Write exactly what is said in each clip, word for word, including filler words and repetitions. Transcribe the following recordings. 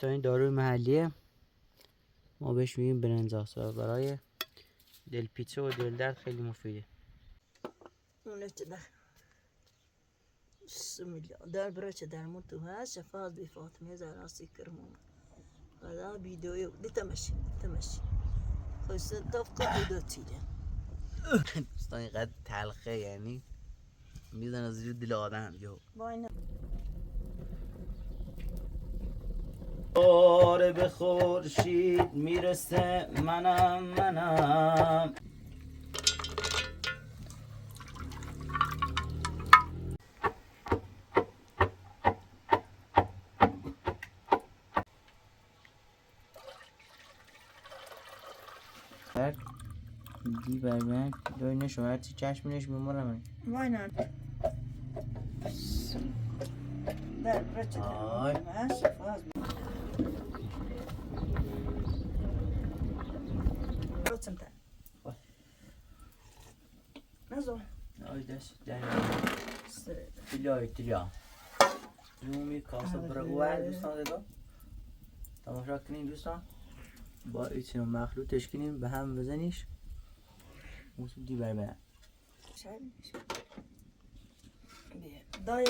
این داروی محلیه، ما بهش میگیم برنزاس و برای دلپیچه و دل‌درد خیلی مفیده. اون چه ده؟ بسم الله. در برای چه درمون تو هست؟ شفاعت به فاطمه زهرا سیکرمون. حالا ویدیوی دی تماشی، تماشی. خواستن تفقه ویدیو چیده. دوستان، اینقدر تلخه، یعنی می‌زنه زیر دل آدم، یو. وای نه. آره، به خورشید می‌رسه، منم، منم. Ver. Biber ver. Böyle şu her çeşit mi, ne şu, numara mı? Aynen. Ver, reçete. Ay. Ver, şefaz. Reçete. Назва. Ой, дальше, дальше. Стрела. Тля, тля. Думаю, каса. Ага. Бра-, уай, دوستان، دیگه. تماشا کنین دوستان. با این چنین مخلوطش کنین، به هم بزنیش. موسیقی بر بر. Dayı.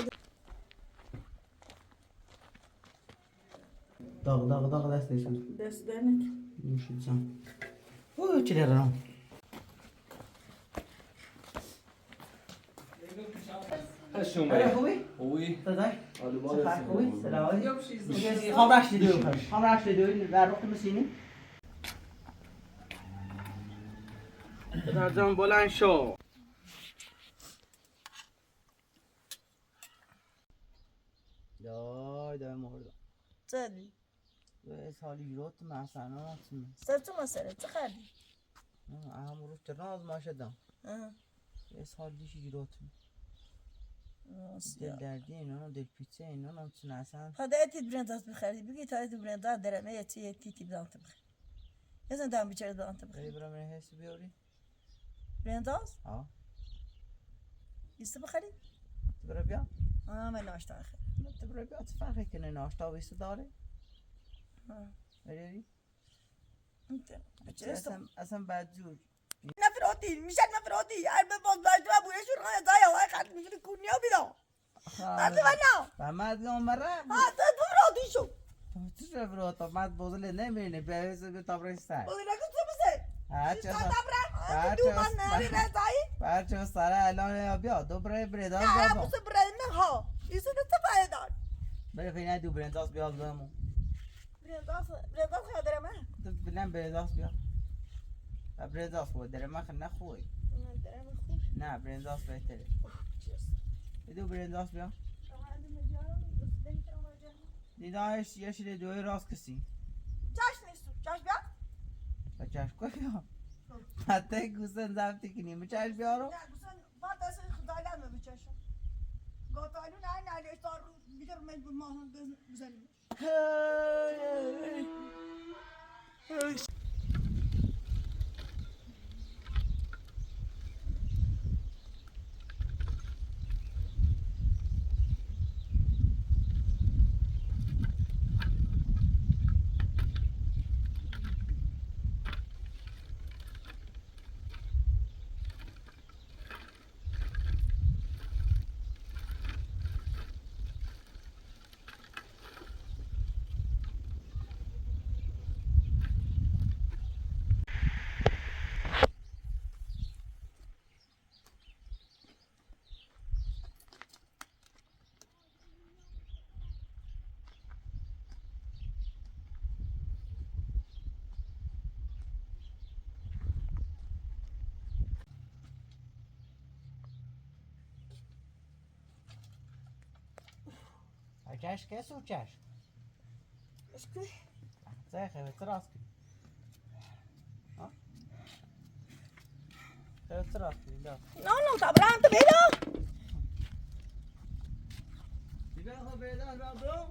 Dağ, dağ, dağ, ders değişim. Ders dernek. Yumuşayacağım. Uuu, çilerim. هشم. خوبی؟ خوبی؟ تدای؟ آلو بارو. خوبی؟ سلام علیکم. خام رشت دیدی. خام رشت دیدی. و رخت مسیمی. پدرجان، بلند شو. دای، دای، مهر داد. چلی. و اسهال گیروتم، مثلاً، چی؟ سر تو مسئله، چه خبری؟ نه، همون روز ترنا آزمایش دادم. آها. اسهال دیشی گیروتم. راست دل یا. دردی اینا، دل پیچه اینا، هم چون اصلاً. حالا اتید برنداز بخری، بگی تا اتید برنداز درمه، یه چی، یه تی تی بدانتم بخری. یه زن دام بیچاره دانتم بخری. ای برام حس بیاری؟ برنداز؟ ها. ایسته بخری؟ تو برو بیا. آه، من ناشتا خری. تو برو بیا، چه فرقی کنه، ناشتا و ایسته داره؟ آه. بری؟ انت. اصلاً، اصلاً بدجور. نفراتی، میشه نفراتی. هر به باز باش و بویش رو خانه دای آقای خط می‌شه کنیا بیدا. آها. بعد من نه. و من دیگه عمره. ها، تو تو راتی شو. تو چی شو برو؟ تو من بزرگ نمی‌بینی. بیا، بیا، بیا، تا برای سر. بزرگ نکن، تو بسه. ها، چه تا سر؟ دبره. ها، ها، تو چه من سر؟ نری رضایی. ها، چه سر الان یا بیا، دو برای برنداز نه، بیا. بسه برای نه ها. ایسو تو فایده دار. برای فینا دو برنداز بیا بمون. برنداز، برنداز خیلی داره من. تو بلند برنداز بیا. و برنداز خود داره من خیلی نخوری. من داره من خوب. نه، برنداز بهتره. اوه، چیز. بدو برنداز بیا. آها، اندی مدیارم، دوست داری که آماده. دیداش یه شیره دوی راست کسی. چاش نیست، چاش بیا. و چاش کوی بیا. حتی گوزن زفتی کنیم، چاش بیارو. نه، گوزن، بعد از این خدایلر می بچشم. گاتالون این علی اشتار رو بیدر من به ماهان بزنیم. Açaş kes uçaş. Eski. Sen evet, sıra askı. Ha? Evet, sıra askı, da. No, no, tabrante, velo. Bir daha, bir daha, bir daha.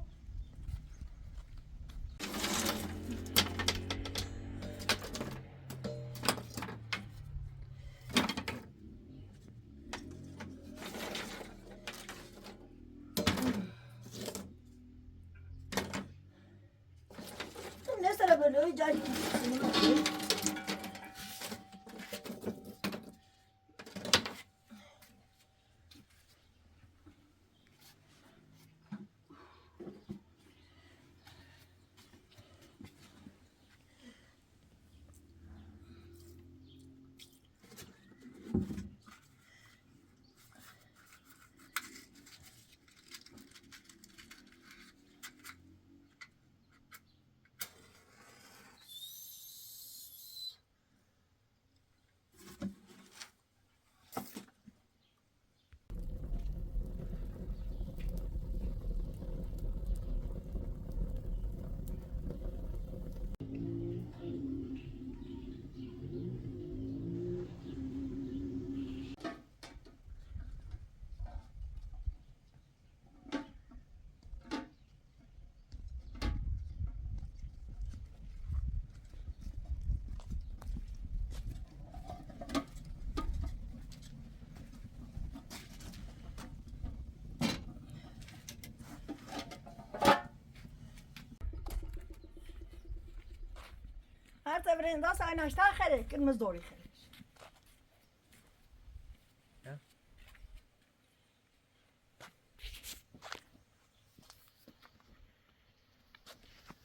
Ар ца вренда са нашта хере, кин мздори хере.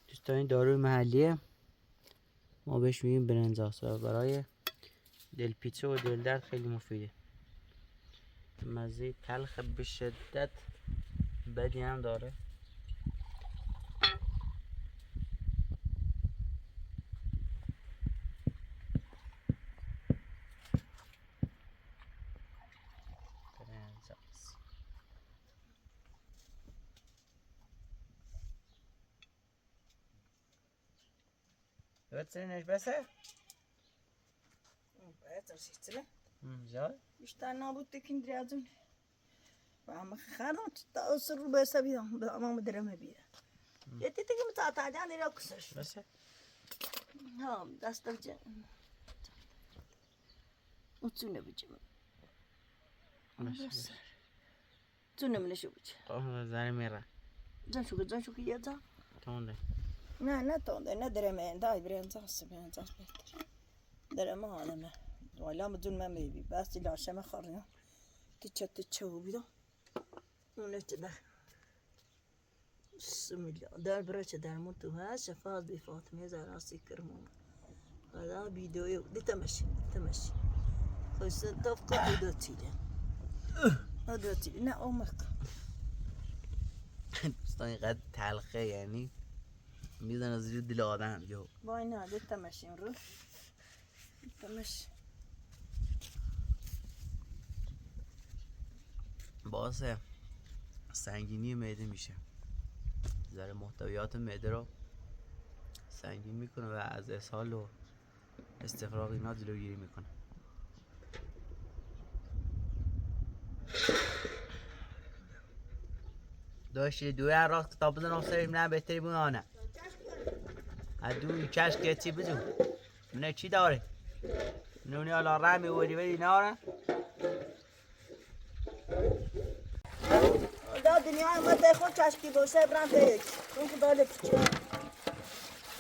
دوستان، دارو محلیه، ما بهش می‌گیم برنج‌آسا، برای دلپیچه و دل‌درد خیلی مفیده. مزهٔ تلخ به شدت، بدی هم داره. برنج‌آسا. Ötsenin eşbese? Ötsenin. Hı, güzel. İşte ne bu tekin dirazın. Ama xanım, sırrı bese bir, ama mı direme bir. Hı. Yeti tekin zaten can ile kusur. Bese? Ha, dastarcı. Uçun ne biçim? Bese. Bese. Цунем не шубич. Тонде, зарем ира. Зан шуга, зан шуга, я за. Тонде. На, на тонде, на дреме, дай брен за, се брен за, се брен за. Дреме, ана ме. Валя ма зун ма ме би, бас ила шеме харна. Тича, тича, у бидо. У не че да. Бисмилла. Дар брача дар муту ха, шафаз би Фатиме зара сикрму. Ала видео ю, ди тамаши, тамаши. Хойса тофка видео тиде. Видео тиде. نه اومک. دوستان، اینقدر تلخه، یعنی می‌زنه زیر دل آدم. یو. وای نه، दी तमाशे रो. तमाशे. باعث سنگینی معده می‌شه. ذره محتویات معده رو سنگین می‌کنه و از اسهال و استفراغ اینا جلوگیری می‌کنه. داشتی دوی هر وقت تا بزن آسایش می‌رم بهتری بون آنه. از دوی چشم گتی بزن. نه چی داره؟ نونی حالا رمی وری وری ناره. دا دنیا ما ده خود چشکی باشه برم به یک. چون که بالا پیچه.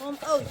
هم اوی.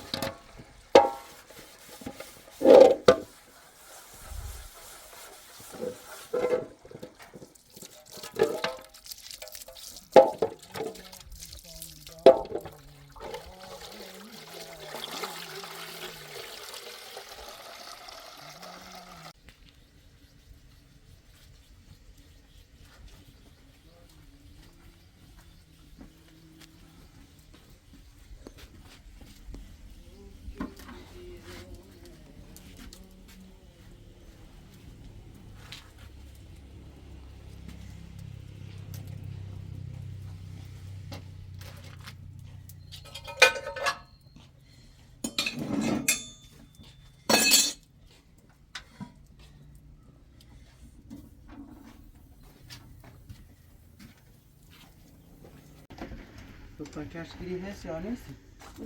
تو پاکش گیری هستی یا نیستی؟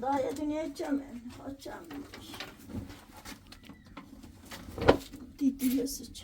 دا یه دنیا چمن، ها چمن. دیدی یه سچ.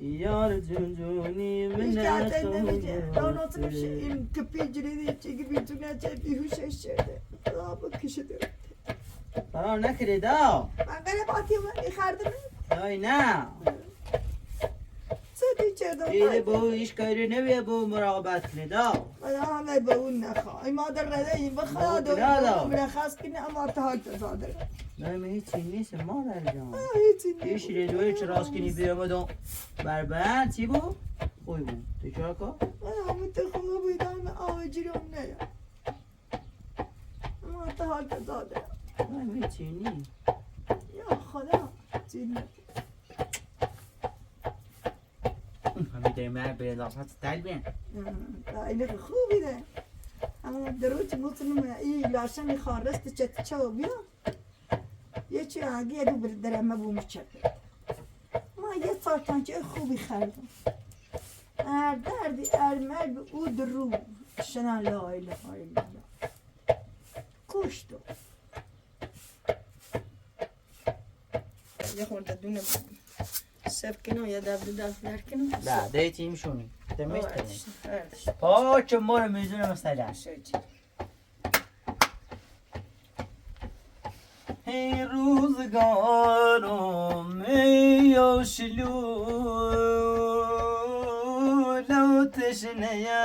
Yar cüncüni. Donatım şey, im kapıcırı çekip bir dünya çekip bir huşa şerde. Ama kişi de. Aa, ne kadar da? Ben böyle bakıyorum, ikardım. Ay ne? Sen içeride. İyi bu iş gayrı ne ve bu murakabat ne da? Ay ama bu ne ha? Ay madar ne? Ay bak ha da. Murakabat ne ama tahakkı zaten. Ne mi hiç neyse madar can. Ha hiç ne. İş ile dua hiç rastgele bir ama da. Berber tibu. Koy bu. Teşekkür. Ay ama te koy bu da ama avcı ne ya? Ama tahakkı zaten. Ne mi hiç ne? Ya hala. Cinnet. Hamide Ömer Bey lafat derbi. Aynı خوبی ده. اما دروچ مطلوم ای لاشن خارست چت چو بیا. یه چی آگی دو بر درمه بو مچت. ما یه ساعتان چه خوبی خردم. ار دردی ار مرد او درو. شنا لا اله الا الله. کشتو. Я хорда дуна севкино, я давда да даркино. Да, дайте им шуни. Ты местный. Очень море мизуна масталя. Hey, ruzgaro me yoshlu lo tishneya.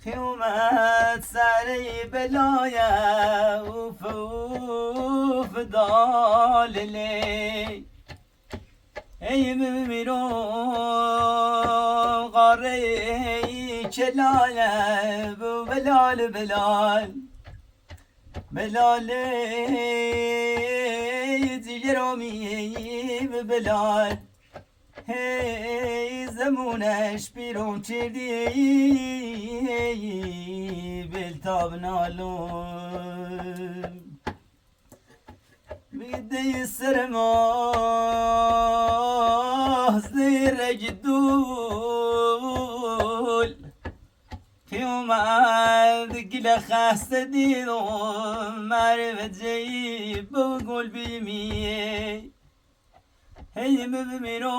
Xiyomet serê belaya ûf ûf dalilê. Ey mimîro qarê çelale bu belal belal. Belalê cigeromî bi belal. Hey, zemûne şpîron çêrdî, hey, beltab nalo. Bidey serma, zêrek dûl. Qiyûmet gile xeste dîro, merve ceyî bi gul bîmî. Hey mi bimîro,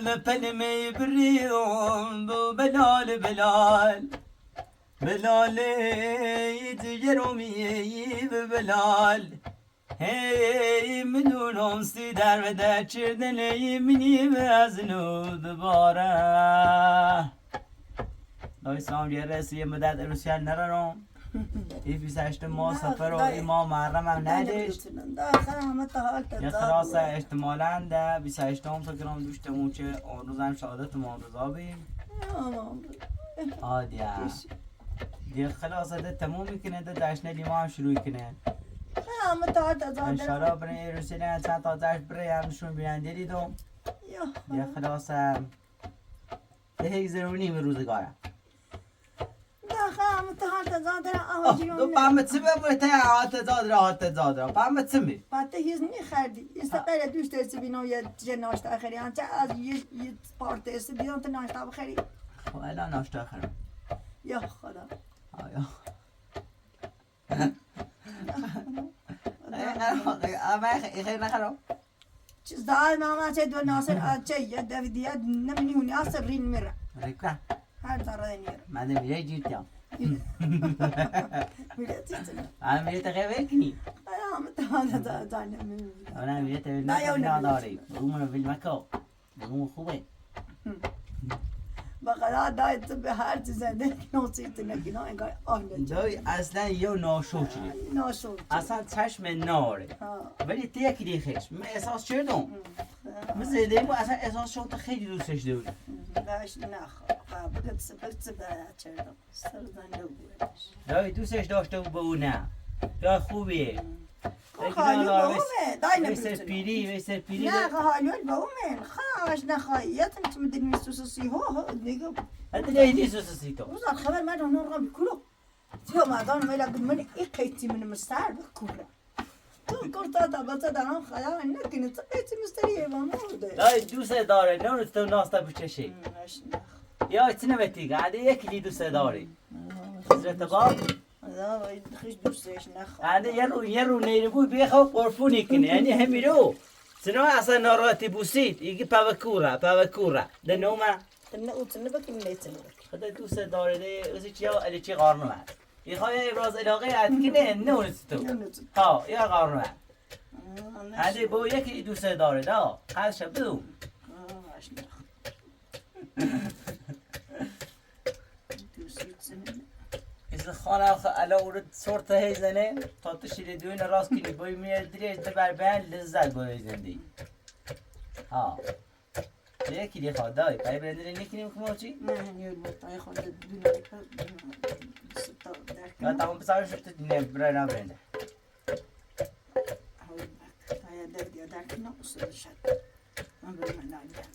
li pelmê birîro, bi belal belal. Belalê cigeromî bi belal. Hey, min û non stî derve de çirdinê, minî bi ezin û dibare. Dayê, selamet gere, siyê medet, Rûsya nerero. Î bîst û heşt ma sefero, î ma Muharrem em nedişt. Ya xirasa ihtimalende bîst û heşt fikram duşte mûçe, on rûz em şadet ma rûza bî. Hadi ya. Diye xilasa de temûmî kine, de daşne lîman şirû kine. Ha, ama ta ta ta. Înşallah bine Rûsya çend ta taş bire em şûn bînen derî do. Ya. Diye xilasa. Te hêk zerûnî mi rûzgara. Daxa, ama ta ta ta ta. Oh, do pa me çi be bu te ha ta ta ta ta ta. Pa me çi mi? Pa te hîz nî xerdî. Îsta qere duşte çi bîno ye je naşta xerî. An çe az ye ye partesi bîno te naşta xerî. Ela naşta xerî. Ya xala. Ha ya. Ama xeyr ne xero. Çi zahar mama çe do nasir a çe ye devidiye ne minî huni a sebrîn mira. Reka. Her zerre nîr. Madem bile cît ya. Bile cît. Ama bile te xever kini. Ay ama ta ta ta ne mi. Ona bile te ne. Da ya ne. Umar bil mako. Durumu xube. Bak, hala da tu be her çi zende nasıl tine kino engar ahne. Dayê, eslen yew naşo çi. Naşo. Eslen çeşme nare. Ha. Belê te yekî dê xeş. Mi esas çerdon. Mi zêdeyî bu eslen esas şonta xeylî dûseş dewrî. Baş nax. Ha, bıgıt sıbık sıbık çerdon. Sırdan ne bu? Dayê, dûseş daşte bu ne. Ya xubî. Xalî bawime, dayne. Veyser pîrî, veyser pîrî. Ne xalî bawime, xaş ne xayet, çi mi dinî susisi ho ho, ne go. Hadi ne dinî susisi to. Uzak xeber ma no ram kulo. Tiyo ma dan mela gud mani iqeyti min mistar bi kubra. Tu kurta da bata da nam xaya ne kini tu qeyti misteri eva morde. Dayê, dûse dare, ne onu tu nasta bu çeşe. Ya içine vetig, hadi yekî dûse dare. Hazreti bab. Xiş dûseş nexa. Yanî yeru yeru neyri bu bir xew qorfûnî kine. Yanî hemîro. Sino asa norati busît. Îgi pavekura, pavekura. De noma. Tine utine bakayım ne tine. Hadi dûse dare de ızı çiya eli çi qarnı var. İxaya biraz elaqe etkine ne unutu. Ha, ya qarnı var. Hadi bu yekî dûse dare da. Her şey bu. Îzî xana xo ela urid sorta heyzene, tatişî lê duyune rast kinî, boy mîye dirêj di ber ben lezzet boy heyzendî. Ha. Lê ki lê xo dayê, pay brendine ne kinî kuma çi? Ne, ne, ne, tay xo de duyune. Ya tamam, bir sarı şıktı ne, bire na brende. Aya derdi ya derdi ne usul şat. Ama böyle ben daha güzel.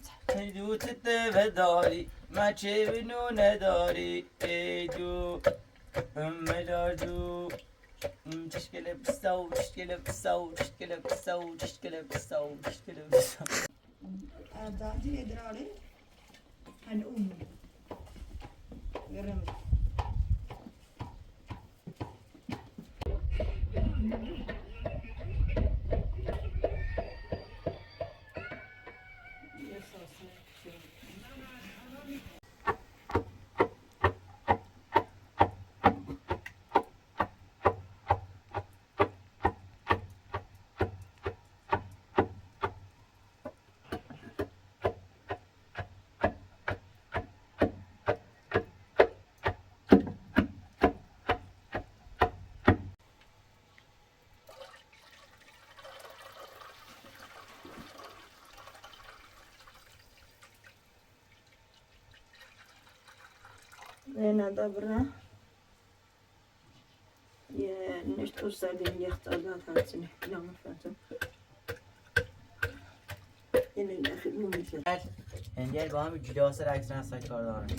Ey du tite ve dari, ma çevinu ne dari, ey du, ümme dardu. Çişkele psav, çişkele psav, çişkele psav, çişkele psav, çişkele psav. Erdadi edrari, hani um. Göremez. Ena dabra. Ye, nešto sa din yahta da tatsine. Lama fatsam. Yine yakın mı bitir? Engel bana bir cilo olsa da ekstra sayı var.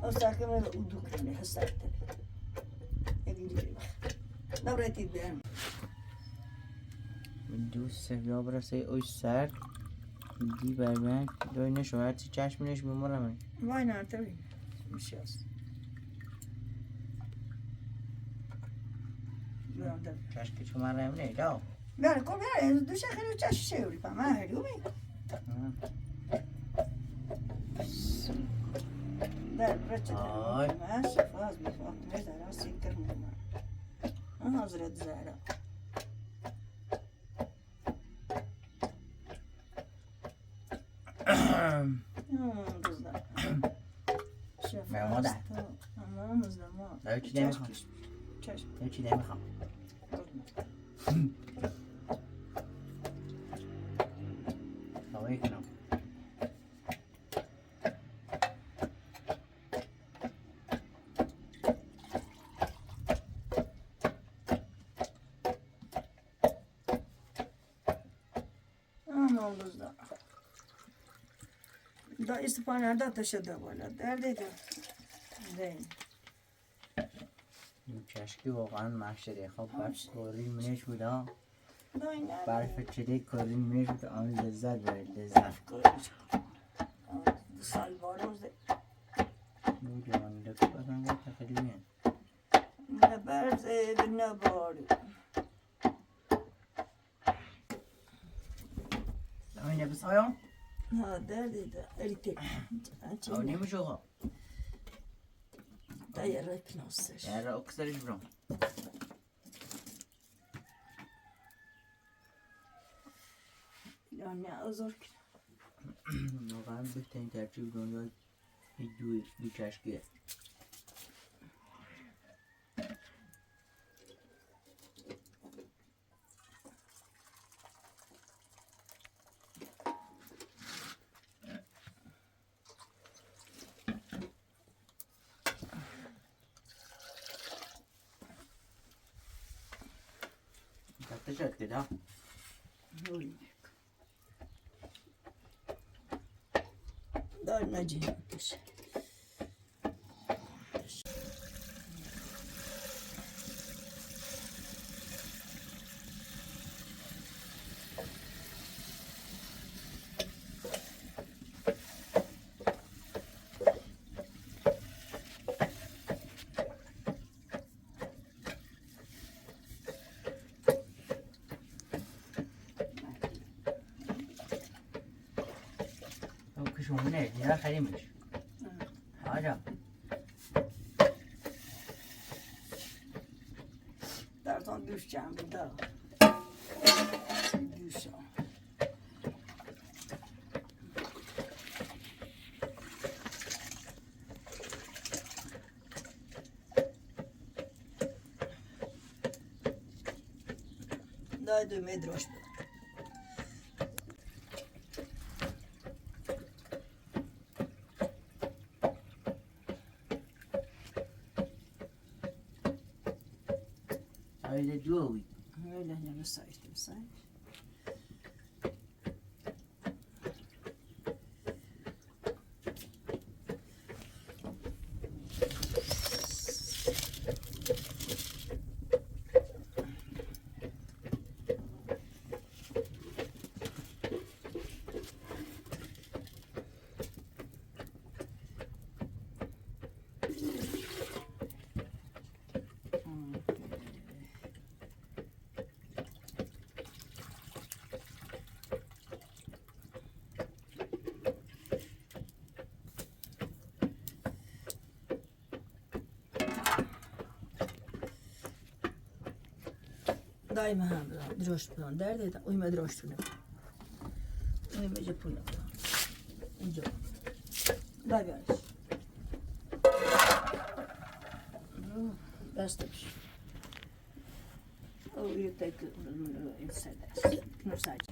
O sakın öyle uduk yani hasta. Добре, ти бе. Дус се виобра се ой сар. Ди бе бе. Дой не шо арци чаш минеш би мора мен. Вай на арта би. Мишас. Чаш ки чумара мен, да. Бе, ко бе, душа хе чаш се ори па ма хе ори. Да, просто. Ай. Ма се фаз би фаз. Ага, зря зара. Мм, кызда. Мемода. Мамамыз да ма. Да, үчиден ма. Чаш. Үчиден ма. Давай к нам. Ага, кызда. Да, иступана да ташада вала. Дерде да. Дей. Чашки оған машере хабар корин меш буда. Дой на. Бар фечеде корин меш буда, ан леззат вер леззат. Салвароз де. Ну, ан да кубасан да takılıyor. Ne berz evine bağırıyor. Öyle bir sayın. Ha, derdi de, erkek. Öyle mi şu? Da yarak nasıl? Yara o kısa bir şey. Yani, o zor ki. Oğlan bir tane tercih bir yol. Bir, bir, bir çeşki. Tatlı şarkı da. Ölmek. Darnacı yapmış. Kış onu ne? Yine kaymış. Hocam. Birazdan düşeceğim burada. Düşeceğim. Дай думе дрожбу. Öyle diyor. Öyle ne müsait müsait. Dai, ma, drošpno, derde, da, ujme drošpno. Ujme je puno. Iđo. Dai, dai. Basta. Oh, you take it, mm, inside this. No side.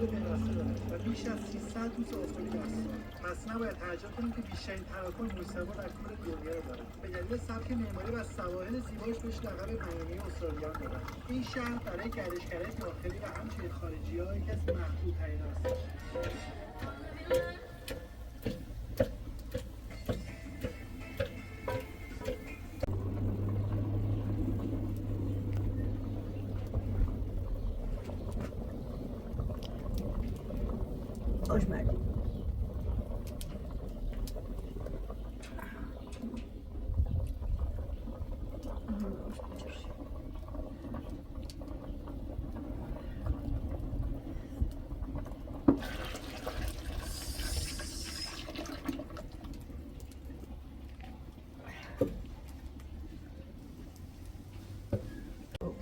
و بیش از سیصد دوست آفتابی دست دارد. پس نباید تعجب کنیم که بیشترین تراکم مجتمع در کل دنیا را دارد. به دلیل سبک معماری و سواحل زیباش بهش لقب معینی استرالیا دادن. این شهر برای گردشگرای داخلی و همچنین خارجی‌ها یکی از محبوب‌ترین است. خوش مردی.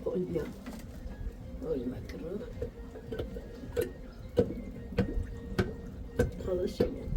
Olha, olha, macarrão. Fala assim.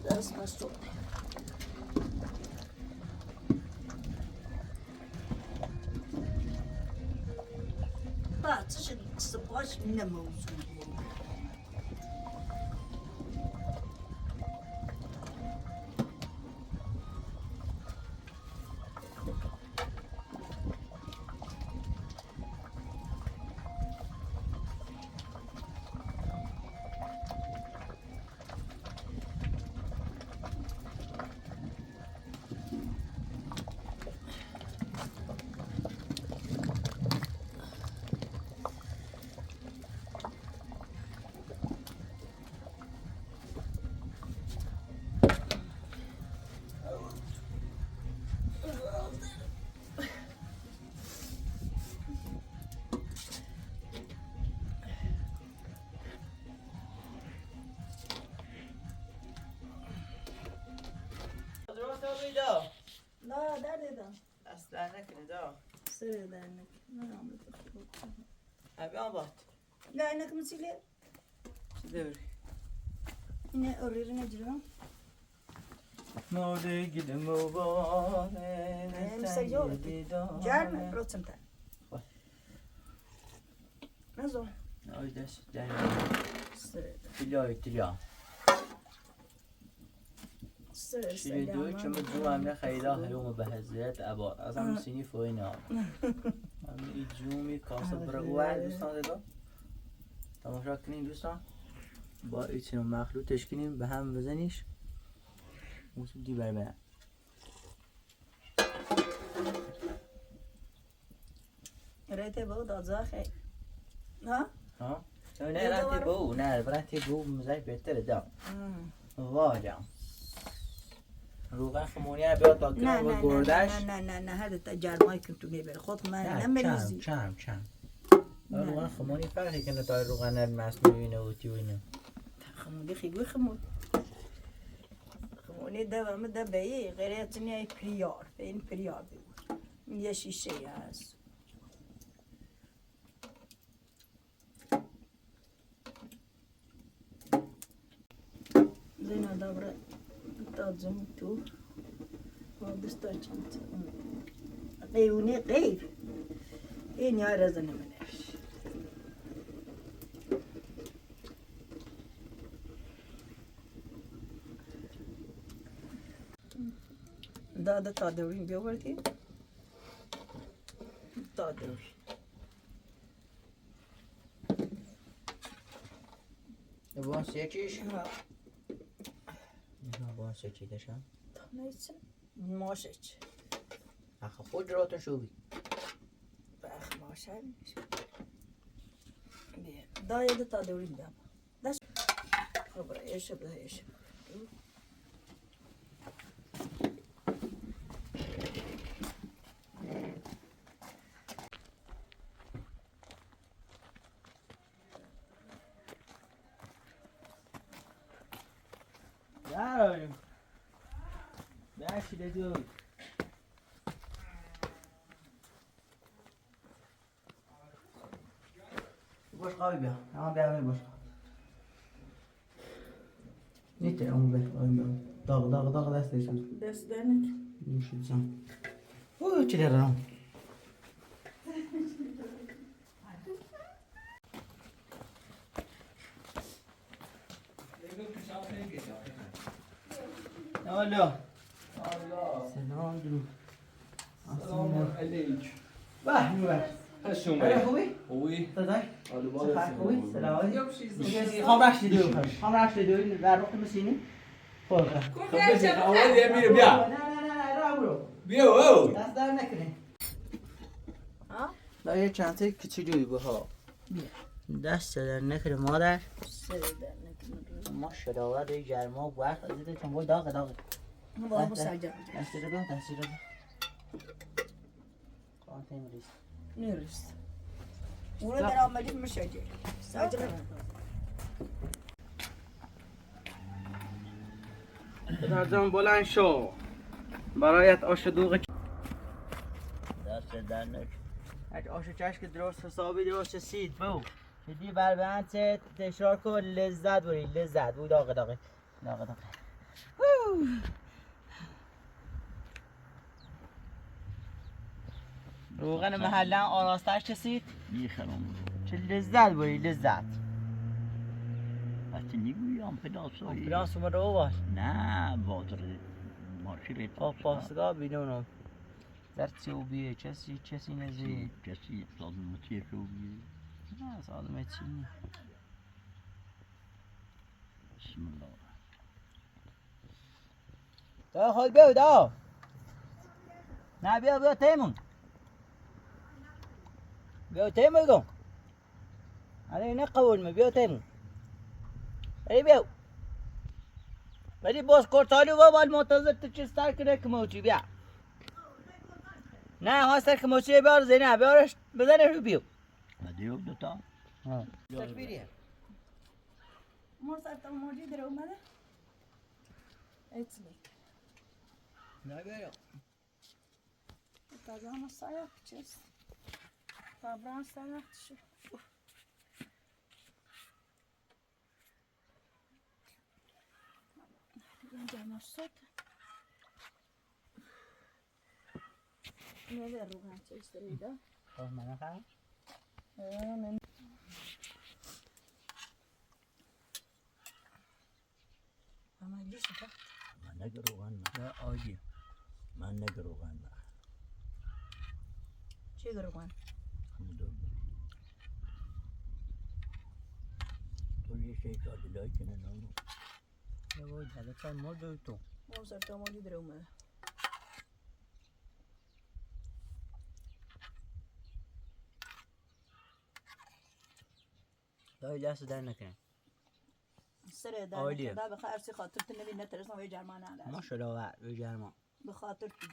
That's my story. Bak, çeşit sıpaş ne mevzu. Daha derdi daha. Aslan ne kadar? Sırada ne? Ne anladım? Abi abat. Ne ne kımsile? Doğru. Yine oraya ne diyor? Mode gidin baba. Hem sen yok. Gelme, protsenta. Nasıl? Ay, des, des. Sırada. Biliyor, biliyor. Şimdi diyor ki, "Mı cuma ne hayda, hayda mı behziyet aba." Azam sinif oyna. Ama i cumi kalsa bırak. Var, dostlar, dedim. Tamam, şakinin dostlar. Ba, içine mahlu teşkinin, behem bezeniş. Musu di berbe. Rete bu da zahe. Ha? Ha? Ne rete bu, ne rete bu, muzay beter da. Vay ya. روغن خمونی ها بیا تا گرم و گردش. نه، نه، نه، نه، هذا تجار ما يمكن تبي بالخوف، ما، نه، نه، مریضی. چم، چم، چم. روغن خمونی فرقی کنه تا روغن مصنوعی نه و تیوی نه. خمونی خیلی خمون. Xımoni devam da beyi, ğeretsini ay priyar, beyin priyar. Yeşil şey yaz. Zena dobra tadzım tu. Oldu staçın. Qeyuni qeyv. E, ne ara zene meneş. Da da tadewin gördü. Tadewin. Bon seçiş. Ha. Bon seçiş de şan. Neyse. Moşeç. Aha, hocrotun şubi. Bak, moşeç. Bir. Da ya da tadewin da. Daş. Dobra, yaşa, yaşa. Башҡа бия, ама бия башҡа. Нитә, ама бия, ама бия. Дағ, дағ, дағ, дәс, дәс. Дәс, дәнек. Мушица. Ой, чилерам. Алло. Алло. Сәлам алейкүм. Сәлам алейкүм. Вах, Нуәр. Хәсән. Ана хуй? Хуй. Тадай. Алло, сәлам алейкүм. Сәлам алейкүм. Хамраш дидү. Хамраш дидү. Вар рухтым сини. Форка. Курка. Бия, бия. Бия, оу. Дас дар нәкне. А? Дая чанте кичилю бу һо. Дас сәләнәк ремодар. Сәләнәк ремодар. Машалла, дә җәрмә гвах, дә чамбо даг даг. Ну, бабу саҗа. Дас сәләнәк, дас сәләнәк. Кантен рис. Нерис. Ура дара мәҗит мешәди. Саҗа. Разом болан шо. Бараят аша дуга. Дас данык. Ак аша чашка дрос, хасаби дрос сид бу. Иди барбанце, те шорко леззат бури, леззат. Уй дага дага. Дага дага. Рӯған маҳаллаи оросташ часид? Михалон. Чи леззат бури, леззат. Ати нигуям педасо. Педасо ма роваш? На, бодр. Машире. О, пасга бидоном. Зар чи убие, часи, часи нези. Часи, сад мати чи убие. На, сад мати. Бисмилла. Та хол беу да. На беу беу темун. Беу темун го. Аре не кавун ме беу темун. Аре беу. Аре бос корталю ва вал монтаза ту чи стар кне кмочи беу. На ҳо стар кмочи беу зена беу беу беу. Аде ёк да та. Ҳа. Мозарт мочи дреумада. Эцлик. Наберем. Таза масая, чес. Табран сая, чес. Янда масот. Неле руган чес да. Ой, манаха. Э, мен. Ама иди сюда. Манагар уганна. Да, оди. Манагар уганна. Чигар уган. Хамудо. Тоже еще и кардилой кене но. Я вот, да, да, чай модо то. Мозарт модо дреумада. Ой, ляса дай накрен. Сыре да, Ой, да, да, баха арси хатыр тынали на терезна ве җармана да. Машалла, ве җарма. Баха тыр ту.